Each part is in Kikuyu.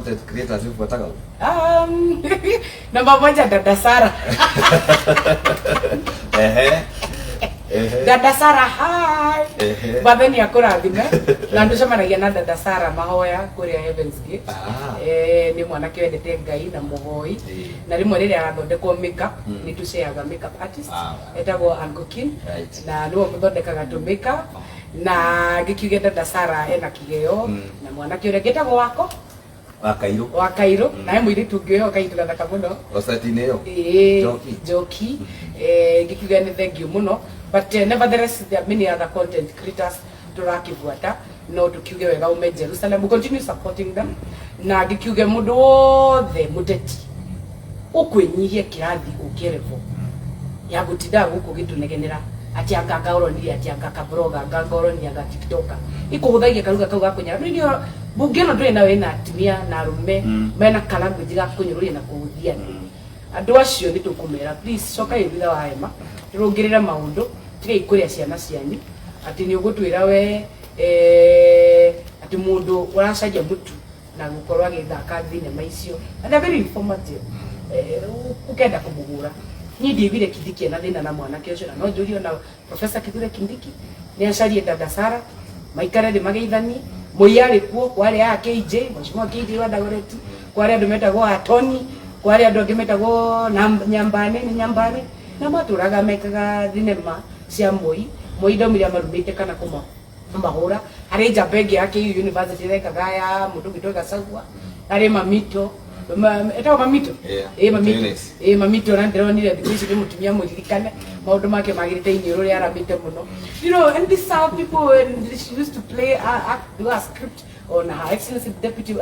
Content creators ubuataga? Namba moja, Dada Sara. Ehe ehe. Dada Sara, hi. Mwathani akũrathime. Na ndũcemanagia na Dada Sara mahoya kũrĩa Heavens Gate. Nĩ mwanake wendete Ngai na mũhoi. Na rĩmwe rĩrĩa arathondekwo makeup, nĩ tũceaga makeup artist etagwo Uncle Kin, na nĩwe mũthondekaga tũ makeup. Na ngĩkiuge Dada Sara ena kĩgeo, na mwanake ũrĩa ngĩtagwo wako Wa Kairũ. Wa Kairũ. Na he mũirĩtu ũngĩ ũyũ kairĩtu gathaka mũno. Oseti-inĩ ĩyo. Ĩĩ. Njoki. Njoki. Ngĩkiuga nĩ thank you mũno, but nevertheless there are many other content creators tũrakĩbuata, no tũkiuge wega ume Jerusalem. We continue supporting them. Na ngĩkiuge mũndũ wothe mũteti ũkwĩnyihia kĩrathi ũke level ya gũtindaga gũkũ gĩtũnegenera atĩ anga ũronire atĩ anga ka blogger, anga ũronire anga TikToker ikũhũthagia karuga kau gakũnyara nĩ bunge ĩno ndũrĩ nayo ĩna atumia na arũme mena kalanguage ga kũnyũrũria na kũhũthia andũ. Andũ acio nĩ tũkũmera, please cokai thutha wa hema, tũrũngĩrĩre maũndũ, tigai kũrĩa ciana cianyu atĩ nĩ ũgũtwĩra we atĩ mũndũ ũracaria mũtu na gũkorwo agĩthaka thinema icio, and they're very informative, ũkenda kũmũhũra. Niĩ ndiaiguire Kindiki ena thĩna na mwanake ũcio, na no njũrie ona Professor Kithure Kindiki nĩ acarie Dada Sara, maikare thĩ mageithanie. Moi arĩ kuo, kwarĩ aya KJ, Mheshimiwa KJ wa Dagoretti, kwarĩ andũ metagwo Atoni, kwarĩ andũ angĩ metagwo Nyambane, nĩ Nyambane, na matũraga mekaga thinema cia Moi. Moi ndaumire amarumĩte kana kũmahũra. Harĩ njamba ĩngĩ ya KU University ĩrekaga ya mũndũ ũgwĩtwo Gachagua, harĩ Mamito, etagwo Mamito. Yeah, Ĩ Mamito. Eunice. Ĩ Mamito, na ndĩronire thikũ ici nĩ mũtumia mũririkane, maũndũ make magĩrĩte iniũrũ rĩa aramĩte mũno, and these are people, and she used to play, act, do a script on Her Excellency Deputy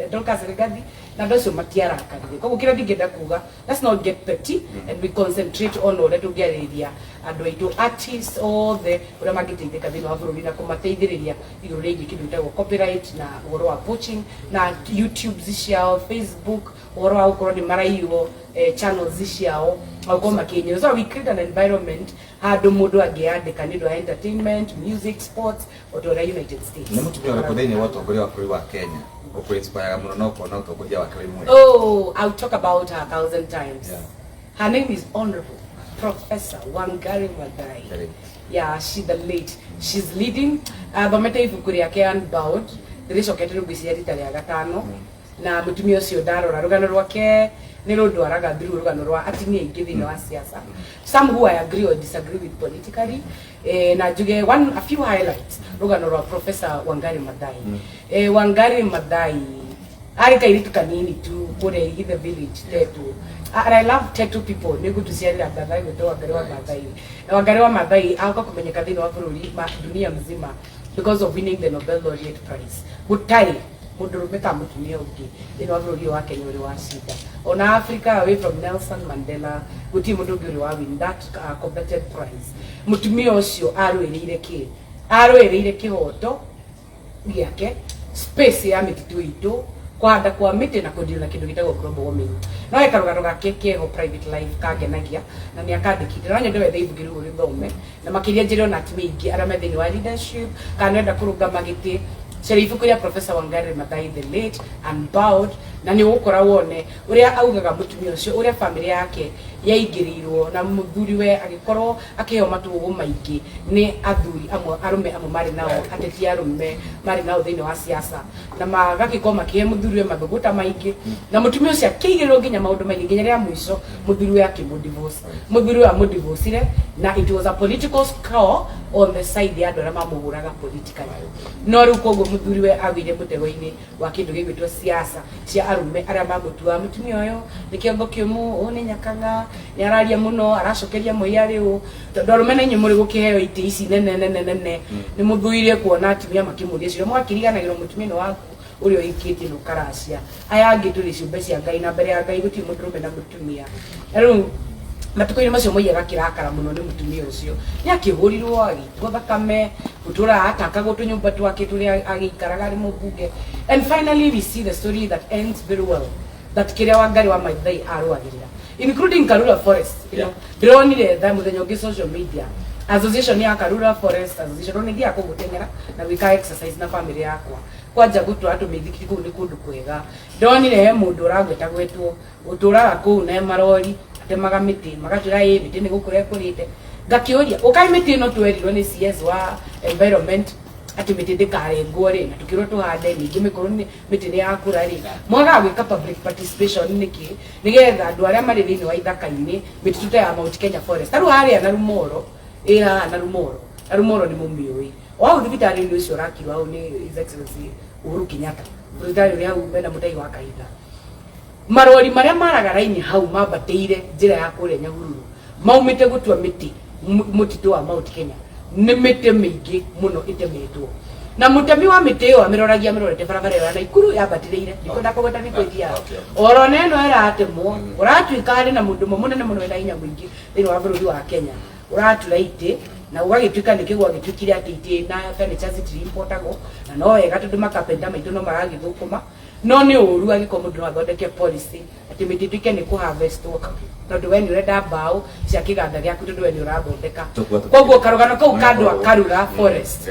Dorcas Rigathi, na andũ acio matiarakarire. Koguo kĩrĩa ndingĩenda kuga, let's not get petty and we concentrate on ũrĩa tũngĩarĩrĩria andũ aitũ artists othe ũrĩa mangĩteithĩka thĩinĩ wa bũrũri na kũmateithĩrĩria igũrũ rĩgiĩ kĩndũ gĩtagwo copyright na ũhoro wa poaching na YouTube ciao, Facebook, ũhoro wa gũkorwo nĩ maraiywo channels ciao na gũkorwo makĩnywo. So we create an environment handũ mũndũ angĩandĩka nĩ ũndũ wa entertainment, music, sports, o ta ũrĩa United States. Nĩ mũtumia ũrĩkũ thĩinĩ wa ũtongoria wa bũrũri wa Kenya ũkũ-inspire mũno na ũkona ũtongoria wake wĩ mwega? Oh, I'll talk about her a thousand times. Her name is Honorable Professor Wangari Maathai. Very. Yeah, she the late. She's leading. Thomete ibuku rĩake Unbowed. Ndĩrĩcokete rĩu ngwĩciria rita rĩa gatano. Na mũtumia ũcio ndarora rũgano rwake nĩ rũndwaraga through rũgano rwa atumia aingĩ thĩinĩ wa siasa. Some who I agree or disagree with politically. Na njuge one a few highlights rũgano rwa Professor Wangari Maathai. Wangari Maathai arĩ kairĩtu kanini tu kũrĩa Igithe village, Tetu. And I love Tetu people, nĩ ngũtũciarĩra ngatha ĩgwĩtwo Wangari wa Maathai. Na Wangari wa Maathai agoka kũmenyeka thĩinĩ wa bũrũri ma dunia mzima because of winning the Nobel Laureate Prize. Gũtarĩ mũndũrũme ka mũtumia ũngĩ thĩinĩ wa bũrũri ũyũ wa Kenya ũrĩ wacinda, ona Africa, away from Nelson Mandela, gũtirĩ mũndũ ũngĩ ũrĩ wa win that coveted prize. Mũtumia ũcio arũĩrĩire kĩ? Arũĩrĩire kĩhoto gĩake, space ya mĩtitũ itũ, kũhanda kwa mĩtĩ na kũdeal na kĩndũ gĩtagwo global warming. No he karũgano gake keho private life kangenagia na nĩ akandĩkire, no nyende wethe ibuku rĩu ũrĩthome, na makĩria njĩre ona atumia aingĩ arĩa me thĩinĩ wa leadership kana nĩenda kũrũgama gĩtĩ, caria ibuku rĩa Professor Wangari Maathai, the late, Unbowed, na nĩ ũgũkora wone ũrĩa augaga mũtumia ũcio, ũrĩa family yake yaingĩrĩirwo na mũthuriwe agĩkorwo akĩheo matũgũgũ maingĩ nĩ athuri amwe, arũme amwe marĩ nao, ateti arũme marĩ nao thĩinĩ wa siasa, na magagĩkorwo makĩhe mũthuriwe mathũgũta maingĩ, na mũtumia ũcio akĩigĩrĩrwo nginya maũndũ maingĩ, nginya rĩa mũico mũthuriwe akĩmũdivorce. Mũthuriwe amũdivorcire na it was a political score on the side ya andũ arĩa mamũhũraga politically. No rĩu koguo mũthuriwe agĩire mũtego-inĩ wa kĩndũ gĩgwĩtwo siasa cia arũme arĩa mamũtuaga mũtumia ũyũ nĩ kĩongo kĩũmũ, ũyũ nĩ nyakang'a, nĩ araria mũno, aracokeria mũiarĩ ũũ, tondũ arũme na inyuĩ mũrĩ gũkĩheo itĩ ici nene nene nene, nĩ mũthũire kuona atumia makĩmũria ciũria, mũgakĩriganagĩrwo mũtumia nĩ waku ũrĩa ũhikĩtie na ũkaracia. Aya angĩ tũrĩ ciũmbe cia Ngai, na mbere ya Ngai gũtirĩ mũndũrũme na mũtumia. Na rĩu matukũ-inĩ macio Moi agakĩrakara mũno nĩ mũtumia ũcio, nĩ akĩhũrirwo agĩitwo thakame, gũtũra atakagwo tũnyũmba twake tũrĩa agĩikaraga arĩ mũmbunge. And finally we see the story that ends very well, that kĩrĩa Wangari wa Maathai arũagĩrĩra, including Karura Forest. Ndĩronire tha mũthenya ũngĩ social media association ya Karura Forest Association, nĩ thiaga kũu gũteng'era na gwĩka exercise na family yakwa. Kwanja gũtwara tũmĩithikiri kũu nĩ kũndũ kwega. Ndonire he mũndũ ũragweta gwetwo ũtũraga kũu na marori atemaga mĩtĩ, magatwĩra ĩ mĩtĩ nĩ gũkũra ĩkũrĩte. Ngakĩũria ũkai mĩtĩ ĩno twerirwo nĩ CS wa environment atĩ mĩtĩ ndĩkarengwo rĩ, na tũkĩrwo tũhande ningĩ mĩkũrũ nĩ mĩtĩ nĩ yakũra rĩ, mwagaga gwĩka public participation nĩkĩ, nĩgetha andũ arĩa marĩ thĩinĩ wa ithaka-inĩ mĩtitũ ta ya Mount Kenya Forest, ta rĩu harĩa Narumoro, ĩ haha Narumoro, Narumoro nĩ mũmĩũĩ, o hau thibitarĩ-inĩ ũcio ũrakirwo hau nĩ His Excellency Uhuru Kenyatta, thibitarĩ ũrĩa hau mena mũtai wa kahinda, marori marĩa maraga raini hau mambatĩire njĩra ya kũrĩa Nyahururu maumĩte gũtua mĩtĩ mũtitũ wa Mount Kenya, nĩ mĩtĩ mĩingĩ mũno ĩtemetwo, na mũtemi wa mĩtĩ ĩyo amĩroragia amĩrorete barabara ĩyo ya Naikuru yambatĩrĩire, ndikwenda kũgweta nĩ kwĩthiaga oro na ĩno ĩratemwo. Ũratuĩka harĩ na mũndũ ũmwe mũnene mũno wĩna hinya mũingĩ thĩinĩ wa bũrũri wa Kenya ũratura itĩ, na ũgagĩtuĩka nĩkĩ gwagĩtuĩkire atĩ itĩ na furniture citirimportagwo, na no wega tondũ makapenta maitũ no maragĩthũkũma, no nĩ ũru angĩkorwo mũndũ no athondeke policy atĩ mĩtĩ ĩtuĩke nĩ kũharvestwo tondũ we nĩ ũrenda mbaũ cia kĩganda gĩaku, tondũ we nĩ ũrathondeka. Koguo karũgano kau ka andũ a Karura Forest,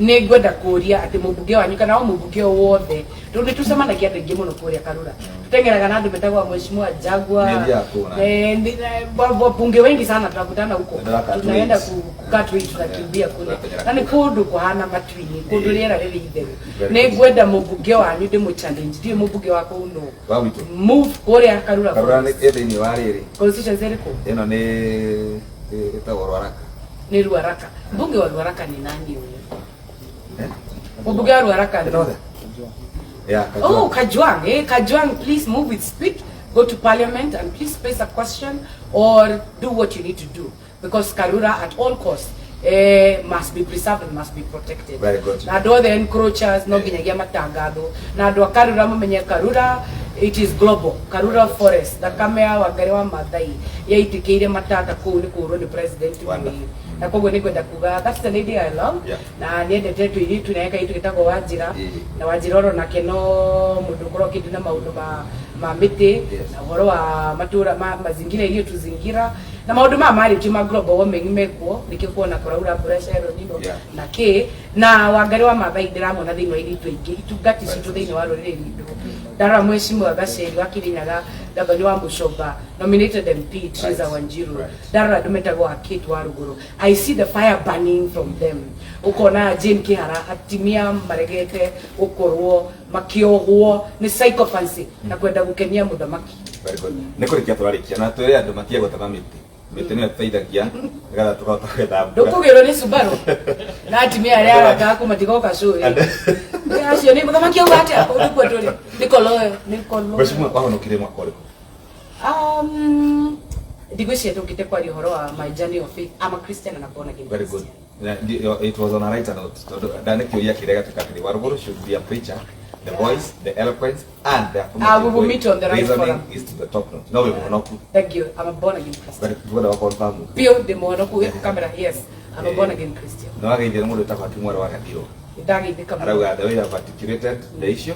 nĩ ngwenda kũria atĩ mũmbunge wanyu kana o mũmbunge o wothe, tondũ nĩ tũcemanagia andũ aingĩ mũno kũrĩa Karura, tũteng'eraga na andũ metagwo Mheshimiwa Jagwa. Nĩ thiaga kũu na- Wabunge wengi sana tunakutana huko. Tunataka Tunaenda tweets. Kukaa tweet, tunakimbia kule. Tunateng'era. Na nĩ kũndũ kũhana matu-inĩ, kũndũ rĩera rĩrĩ itheru. Very Nĩ good. ngwenda mũmbunge wanyu ndĩmũ challenge, ndiũĩ mũmbunge wa kũu nũ. Wa witũ. Move kũrĩa Karura Karura nĩ Forest. ĩ thĩinĩ wa rĩrĩ. Constituency ĩrĩkũ? Ĩno nĩ ĩtagwo Rwaraka. Nĩ Ruaraka. Mbunge wa Ruaraka ni nani huyo? Eh? Mbunge wa Ruaraka ni Ĩtagwo atĩa? Yeah, Kajwang'. Oh, Kajwang. Eh, Kajwang, please move with speed. Go to parliament and please place a question or do what you need to do. Because Karura, at all costs, must be preserved and must be protected. Very good. Na andũ othe encroachers no nginyagia matangathwo, na andũ a Karura mamenye Karura, it is global. Karura Forest, thakame ya Wangari wa Maathai yaitĩkĩire matata kũu nĩ kũũrwo nĩ president Wonderful. Moi. Na koguo nĩ ngwenda kuga that's the lady I love. Na nĩendete tũirĩtu na kairĩtu gĩtagwo Wanjĩra. Na Wanjĩra oro nake no mũndũ ũkorwo akĩndĩ na maũndũ ma mĩtĩ na ũhoro wa matũra ma mazingira irio tuzingira na maũndũ maya marĩtio ma global warming mekuo, nĩkĩo kuona kũraura mbura cia El Nino Yeah. na kĩ. Na Wangari wa Maathai ndĩramona thĩinĩ wa airĩtu aingĩ itungati citũ thĩinĩ wa rũrĩrĩ rwitũ. Ndarora Mheshimiwa Gaceri wa Kirinyaga, gavana wa Mucomba, nominated MP Teresa Wanjiru. Ndarora andũ metagwo Kate wa Ruguru, I see the fire burning from them. Ukona Jane Kihara, atimia maregete gukorwo makiohwo nĩ sycophancy na kwenda gũkenia mũthamaki. Very good. Nĩ kũrĩkia tũrarĩkia na twĩre andũ matige gũtema mĩtĩ. Mĩtĩ nĩyo ĩteithagia nĩgetha tũkahota gwetha mbura. Ndũkũgĩrwo nĩ Subaru na atimia arĩa arata aku matigoka cũĩ acio nĩ mũthamaki auga atĩa kũu nĩkuo tũrĩ nĩ koloyo nĩ koloyo. Mheshimiwa, wahonokire mwaka ũrĩkũ? Ndigwĩciria tũkĩte kwaria ũhoro wa my journey of faith. I'm a Christian and a born again Very good. Christian. It was on a lighter note. Tondũ ndanĩkĩũria kĩrĩa gatuĩka atĩrĩ, Waruguru should be a preacher, the voice, the eloquence, and the Ah, we will meet on the right reasoning forum. is to the top notch. No, wĩ mũhonoku. Thank you. I'm a born again Christian. Very good. Wa confirm. Biũ ndĩ mũhonoku gĩkũ kamera. Yes, I'm a born again Christian. Nĩ wageithio nĩ mũndũ wĩtagwo Hakimu Mwerũ wa Gathiro. Nĩndageithĩka mũno. Arauga the way you have articulated the issue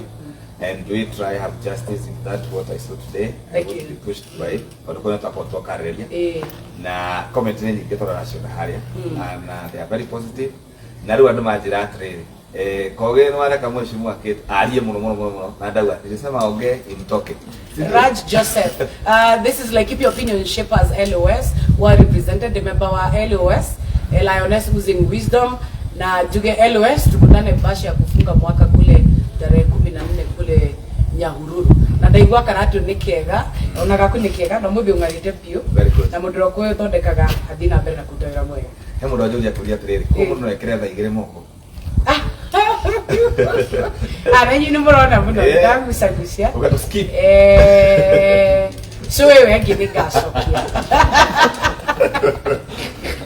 and we try have justice in that what I saw today. I Thank would you. be pushed by tondũ kwĩna twakorwo twakarĩrĩria na comment nĩ nyingĩ tũranaciona harĩa. Na they are very positive, na rĩu andũ manjĩra atĩrĩrĩ, koge nĩ wareka mheshimiwa Kate arie mũno mũno mũno mũno, na ndauga nilisema ongee imtoke. Raj Joseph. This is like keep opinion shapers LOS who are represented the member wa LOS, Lioness Oozing Wisdom na Juge LOS, tukutane bash ya kufunga mwaka kule tarehe 14 kule Nyahururu. Na ndaigua karatu nĩ kega, ona gaku nĩ kega, na mũthĩ ũng'arĩte biũ. Very good. Na mũndũ ũrĩa ũthondekaga athiĩ na mbere na kũruta wĩra mwega. He mũndũ anjũria kũria atĩrĩrĩ, ko mũndũ no ekĩre thaa igĩrĩ moko? Ah, na inyuĩ nĩ mũrona mũno ndagucagucia. Ũgatũ skip. So wewe ĩngĩ nĩ ngacokia.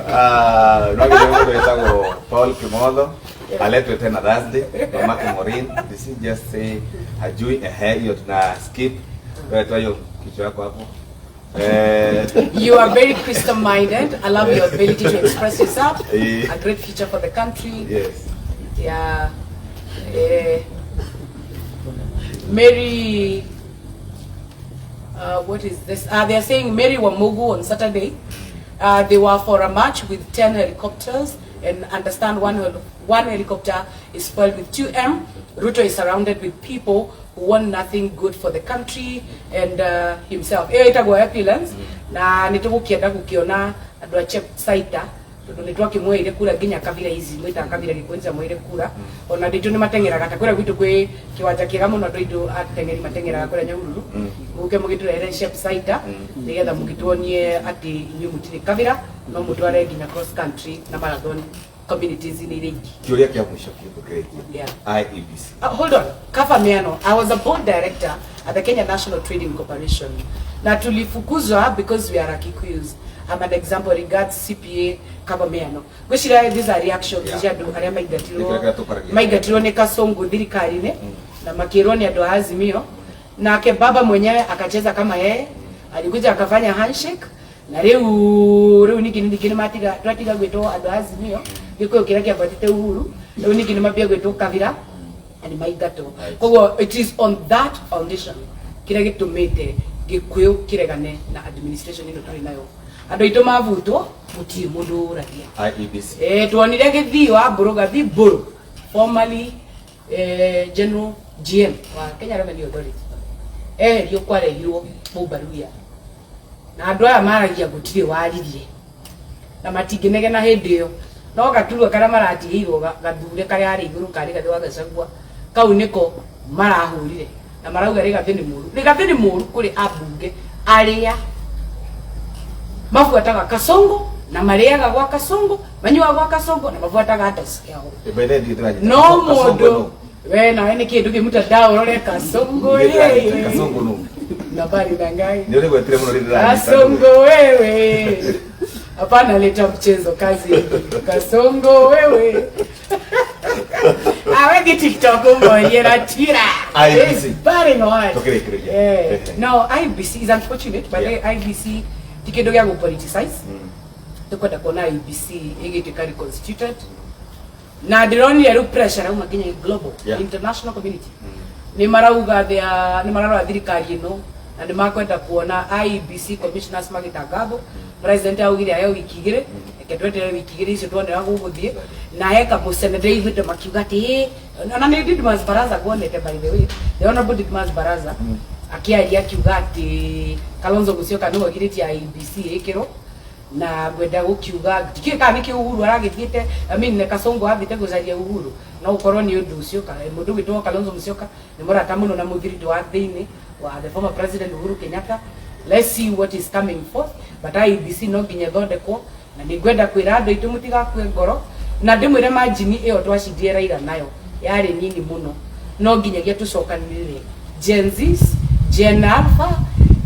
Ah, no gĩthĩ mũndũ wĩtagwo Paul Kimotho aletwe tena Thursday, mamake Maureen, this is just say hajui ehe, hiyo tuna skip. Wewe toa hiyo kichwa yako hapo. You are very Christian minded. I love your ability to express yourself. A great future for the country. Yeah. Mary, what is this? They are saying Mary Wamugu on Saturday. They were for a march with 10 helicopters And understand one helicopter is spoiled with 2M. Ruto is surrounded with people who want nothing good for the country and himself. Ĩyo ĩtagwo Epilens na nĩ tũgũkĩenda gũkĩona andũ a Chepsaita tondũ nĩ twakĩmweire kura nginya kabira ici mwĩtaga kabira gĩkũnja mwĩre kura ona andũ aitũ nĩ mateng'eraga ta kũrĩa gwitũ kwĩ kĩwanja kĩega mũno andũ aitũ ateng'eri mateng'eraga kũrĩa Nyahururu. Mũke mũgĩtũrehere Chepsaita nĩgetha mũgĩtuonie atĩ inyuĩ mũtirĩ kabira no mũtware nginya cross country na marathon communities inĩ iria ingĩ. Kĩũria kĩa mũico kĩrĩkia. Yeah. IEBC. Hold on. Kava Miano. I was a board director at the Kenya National Trading Corporation. Na tulifukuzwa because we are Kikuyus. I'm an example regards CPA Kava Miano. Gwĩciria these are reactions cia andũ arĩa maingatirwo Nĩkĩo kĩrĩa tũkwaragia. Maingatirwo nĩ Kasongo thirikari-inĩ na makĩrwo nĩ andũ a Azimio. Nake baba mwenyewe akacheza kama yeye, alikuja akafanya handshake na rĩu rĩu ningĩ ningĩ nĩ matiga twatiga gwĩtwo andũ a Azimio gĩkũyũ kĩrĩa kĩambatĩte Uhuru, rĩu ningĩ nĩ mambia gwĩtwo kabira na nĩ maingatwo. Koguo it is on that foundation kĩrĩa gĩtũmĩte gĩkũyũ kĩregane na administration ĩno tũrĩ nayo. Andũ aitũ mavutwo gũtirĩ mũndũ ũragia. IEBC. Tuonire gĩthii wa Mbũrũ Gathii Mbũrũ, formerly General GM wa Kenya Revenue Authority, eherio kwarehirwo Mũmbaruya na andũ aya maragia gũtirĩ waririe na matingĩnegena hĩndĩ ĩyo no gaturwa karĩa maratigĩirwo gathure karĩa arĩ igũrũ karĩ Rigathĩ wa Gachagua kau nĩko marahũrire na marauga Rigathĩ nĩ mũru. Rigathĩ nĩ mũru kũrĩ ambunge arĩa mabuataga Kasongo na marĩaga gwa Kasongo, manyuaga gwa Kasongo na mabuataga nda ciao. By the way, ndĩranyita. No Kasongo mũndũ nũ? we nawe nĩ kĩndũ kĩmũtandao ũrore Kasongo. Ndĩranyita Kasongo nũ? Nabari na Ngai. Nĩ ũrĩgwetire mũno rĩrĩa ndĩranyita. Kasongo wewe, hapana, leta mchezo kazi. Kasongo wewe, awegi TikTok umorie na tira. IEBC. It's burning hot. Tũkĩrĩkĩrĩria. No, IEBC is unfortunate, but IEBC ti kĩndũ gĩa gũ-politicize. Tũkwenda kuona IEBC ĩgĩtuĩka reconstituted na ndĩronire rĩu pressure rauma nginya global international community nĩ marauga nĩ mararora thirikari ĩno na nĩ makwenda kuona IEBC commissioners magĩtangathwo. President augire aheo wiki 2, reke tweterere wiki 2 icio tuone ũrĩa gũgũthiĩ. Na heka mũseneta iguĩte makiuga atĩ "Ĩ," ona nĩ Didmus Barasa nguonete, by the way, the Honorable Didmus Barasa akĩaria akiuga atĩ Kalonzo Musyoka nĩwe ũgirĩtie IEBC ĩkĩrwo na ngwenda gũkiuga ndikĩũĩ kana nĩkĩo Uhuru aragĩthiĩte, I mean, Kasongo athiĩte gũcaria Uhuru, no ũkorwo nĩ ũndũ ũcio. Mũndũ ũgwĩtwo Kalonzo Musyoka nĩ mũrata mũno na mũthiriti wa thĩinĩ wa the former President Uhuru Kenyatta. Let's see what is coming forth, but IEBC no nginya ĩthondekwo na nĩ ngwenda kwĩra andũ aitũ mũtigakue ngoro na ndĩmwĩre margin ĩyo twacindire Raila nayo yarĩ nini mũno. No nginyagia tũcokanĩrĩre Gen Zs, Gen Alpha,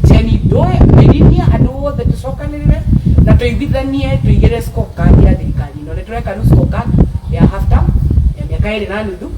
Gen Idoe, Millennia, andũ othe tũcokanĩrĩre na tũiguithanie tũigĩre scorecard ya thirikari ĩno. Nĩ tũreka rĩu scorecard ya half term ya mĩaka 2.5,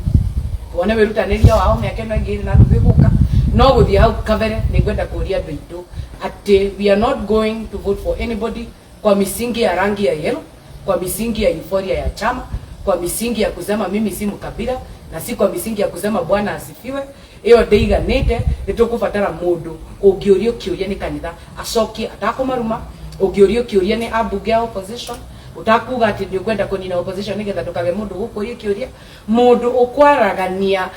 tuone wĩrutanĩria wao mĩaka ĩno ĩngĩ 2.5 ĩgũka. No gũthiĩ hau kabere nĩ ngwenda kũria andũ aitũ atĩ we are not going to vote for anybody kwa misingi ya rangi ya yellow, kwa misingi ya euphoria ya chama, kwa misingi ya kusema mimi si mkabila na si kwa misingi ya kusema Bwana asifiwe. Ĩyo ndĩiganĩte. Nĩ tũkũbatara mũndũ ũngĩũrio kĩũria nĩ kanitha acokie atakũmaruma, ũngĩũrio kĩũria nĩ ambunge a opposition ũtakuga atĩ nĩ ũkwenda kũnina opposition nĩgetha ndũkage mũndũ gũkũria kĩũria, mũndũ ũkwaragania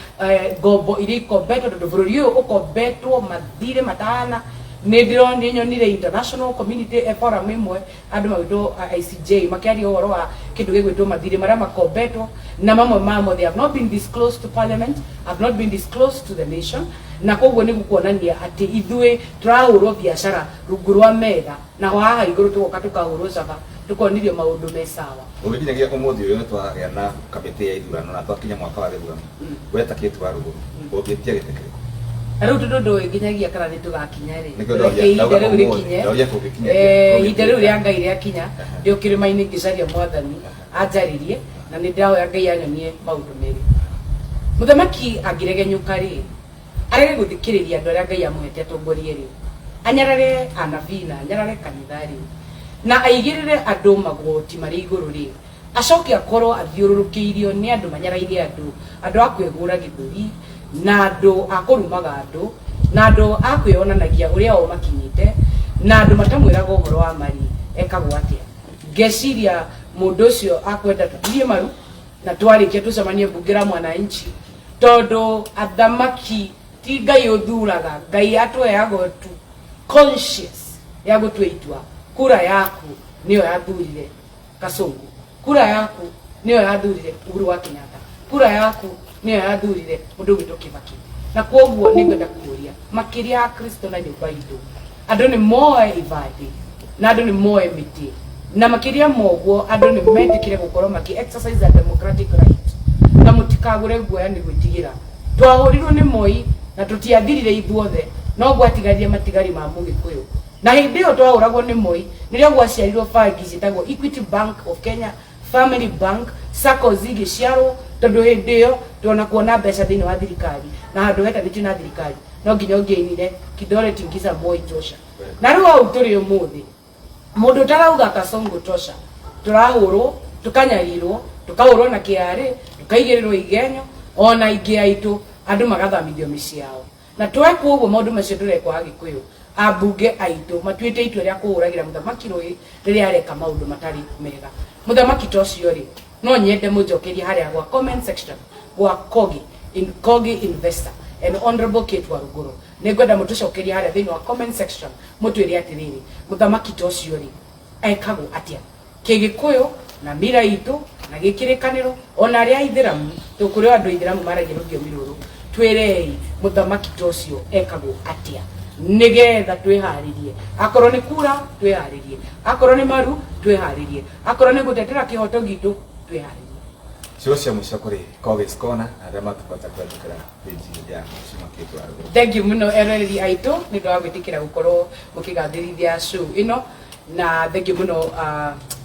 ngombo iria ikombetwo tondũ bũrũri ũyũ ũkombetwo mathirĩ matana. Nĩ ndĩronire nyonire international community forum ĩmwe andũ magĩtwo ICJ makĩaria ũhoro wa kĩndũ gĩgwĩtwo mathirĩ marĩa makombetwo na mamwe mamo they have not been disclosed to parliament, have not been disclosed to the nation, na koguo nĩ gũkuonania atĩ ithuĩ tũrahũrwo biacara rungu rwa metha naho haha igũrũ tũgoka tũkahũrwo caba tũkonirio maũndũ me sawa. Ũgĩkinyagia ũmũthĩ ũyũ nĩ twagĩa na kamĩtĩ ya ithurano na twakinya mwaka wa gĩthurano, we ta Kate Waruguru ũngĩtia gĩtĩ kĩrĩkũ? Na rĩu tondũ ndũĩ nginyagia kana nĩ tũgakinya rĩ, Nĩkĩo reke ndoria- ihinda ndauga rĩu ũmũthĩ, rĩkinye. ndoria kũngĩkinya. Ihinda rĩu rĩa Ngai rĩakinya ndĩ o kĩrĩma-inĩ ngĩcaria mwathani anjarĩrie na nĩ ndĩrahoya Ngai anyonie maũndũ merĩ. Mũthamaki angĩregenyũka rĩ, arege gũthikĩrĩria andũ arĩa Ngai amũhete atongorie rĩ, anyarare anabii na anyarare kanitha rĩ, na aigĩrĩre andũ magoti marĩ igũrũ rĩ, acoke akorwo athiũrũrũkĩirio nĩ andũ manyaraire andũ, andũ a kwĩhũra gĩthũri na andũ a kũrumaga andũ na andũ a kwĩyonanagia ũrĩa o makinyĩte na andũ matamwĩraga ũhoro wa mari ekagwo atĩa. Ngeciria Mũndũ ũcio akwenda tũturie maru na twarĩkia tũcemanie mbunge la mwananchi, tondũ athamaki ti Ngai ũthuraga, Ngai atũheaga tu conscious ya gũtua itua. Kura yaku nĩyo yathurire Kasongo, kura yaku nĩyo yathurire Uhuru wa Kenyatta, kura yaku nĩyo yathurire mũndũ ũgwĩtwo Kibaki. Na kwoguo nĩngwenda kũria makĩria Akristo na nyũmba itũ, andũ nĩ moe ibandĩ na andũ nĩ moe mĩtĩ, na makĩria ma ũguo andũ nĩ metĩkĩre gũkorwo makĩ exercise their democratic right, na mũtikagũre guoya nĩ gwĩtigĩra. Twahũrirwo nĩ Moi na tũtiathirire ithuothe, no gwatigarire matigari ma Mũgĩkũyũ. Na hĩndĩ ĩyo twahũragwo nĩ Moi nĩrĩo gwaciarirwo bangi ciĩtagwo Equity Bank of Kenya, Family Bank, SACCOs igĩciarwo, tondũ hĩndĩ ĩyo tuona kuona mbeca thĩinĩ wa thirikari na handũ hetanĩtio na thirikari no nginya ũngĩainire kidole tingiza Moi tosha. Na rĩu hau tũrĩ ũmũthĩ, mũndũ ũtarauga Kasongo tosha, tũrahũrwo, tũkanyarirwo, tũkahũrwo na KRA, tũkaigĩrĩrwo igenyo, ona aingĩ aitũ andũ magathamithio mĩciĩ yao. Na twekwo ũguo maũndũ macio tũrekwo Agĩkũyũ, ambunge aitũ matuĩte itua rĩa kũhũragĩra mũthamaki rũĩ rĩrĩa areka maũndũ matarĩ mega. Mũthamaki ta ũcio rĩ, no nyende mũnjokerie harĩa gwa comment section gwa Kogi, in, Kogi Investor and Honorable Kate Waruguru. Nĩngwenda mũtũcokerie harĩa thĩinĩ wa comment section mũtwĩre atĩrĩrĩ, mũthamaki ta ũcio rĩ, ekagwo atĩa? Kĩgĩkũyũ na mira itũ na gĩkĩrĩkanĩro, ona arĩa aithĩramu, tũkũrĩ andũ aithĩramu maragia rũthiomi rũrũ, twĩrei mũthamaki ta ũcio ekagwo atĩa nĩgetha twĩharĩrie. Akorwo nĩ kura twĩharĩrie, akorwo nĩ maru twĩharĩrie, akorwo nĩ gũtetera kĩhoto gitũ twĩharĩrie. Ciugo cia mũico kũrĩ Kogi's Corner na arĩa matũbata kũhetũkĩra page ya Mheshimiwa Kate Waruguru. Thank you mũno eroreri aitũ nĩ ũndũ wa gwĩtĩkĩra gũkorwo mũkĩgathĩrithia show ĩno, na thank you mũno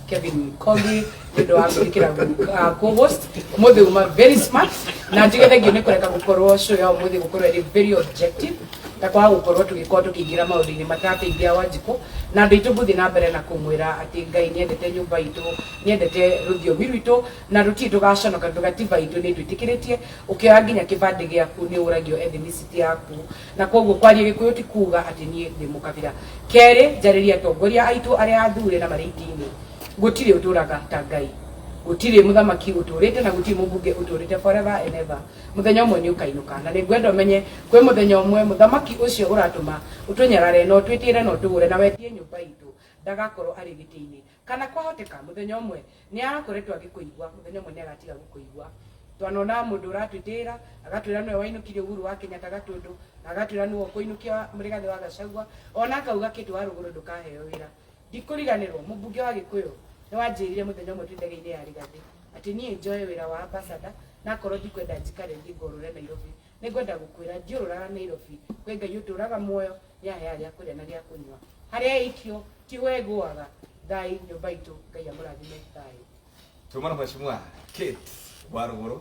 Kevin Kogi nĩ ũndũ wa gwĩtĩkĩra co-host ũmũthĩ, uma very smart. Na njuge thank you nĩ kũreka gũkorwo show ya ũmũthĩ gũkorwo ĩrĩ very objective, na kwaga gũkorwo tũgĩkorwo tũkĩingĩra maũndũ-inĩ matateithia Wanjikũ. Na andũ aitũ, ngũthiĩ na mbere na kũmwĩra atĩ Ngai nĩendete nyũmba itũ, nĩendete rũthiomi rwitũ, na tũtirĩ tũgaconoka tondũ gatiba itũ nĩ twĩtĩkĩrĩtie. Ũkĩoya nginya kĩbandĩ gĩaku nĩ ũragio ethnicity yaku, na koguo kwaria Gĩkũyũ ti kuga atĩ niĩ ndĩ mũkabira. Kerĩ, njarĩrie atongoria aitũ arĩa athure na marĩ itĩ-inĩ, gũtirĩ ũtũraga ta Ngai, gũtirĩ mũthamaki ũtũrĩte na gũtirĩ mũmbunge ũtũrĩte forever and ever. Mũthenya ũmwe nĩ ũkainũka, na nĩ ngwenda ũmenye kwĩ mũthenya ũmwe mũthamaki ũcio ũratũma ũtũnyarare na ũtwĩtĩre na ũtũgũre na wendie nyũmba itũ ndagakorwo arĩ gĩtĩ-inĩ. Kana kwahoteka mũthenya ũmwe nĩ arakoretwo agĩkũigua, mũthenya ũmwe nĩ agatiga gũkũigua. Twanona mũndũ ũratwĩtĩra agatwĩra nĩwe wainũkirie Uhuru wa Kenyatta Gatũndũ, na agatwĩra nĩwe ũkũinũkia Rigathĩ wa Gachagua, ona akauga Kate wa Rũgũrũ ndũkaheo wĩra. Ndikũriganĩrwo mũmbunge wa Gĩkũyũ nĩ wanjĩrire mũthenya ũmwe twĩ ndege-inĩ ya Rigathĩ atĩ niĩ njoe wĩra wa ambassador, na akorwo ndikwenda njikare thiĩ ngorũre Nairobi. Nĩngwenda gũkwĩra ndiũrũraga Nairobi, kwĩ Ngai ũtũraga muoyo, nĩ aheaga gĩa kũrĩa na gĩa kũnyua. Harĩa ĩikio tiho ĩgũaga. Thai nyũmba itũ, Ngai amũrathime. Thayũ. Tumana Mheshimiwa Kate Waruguru.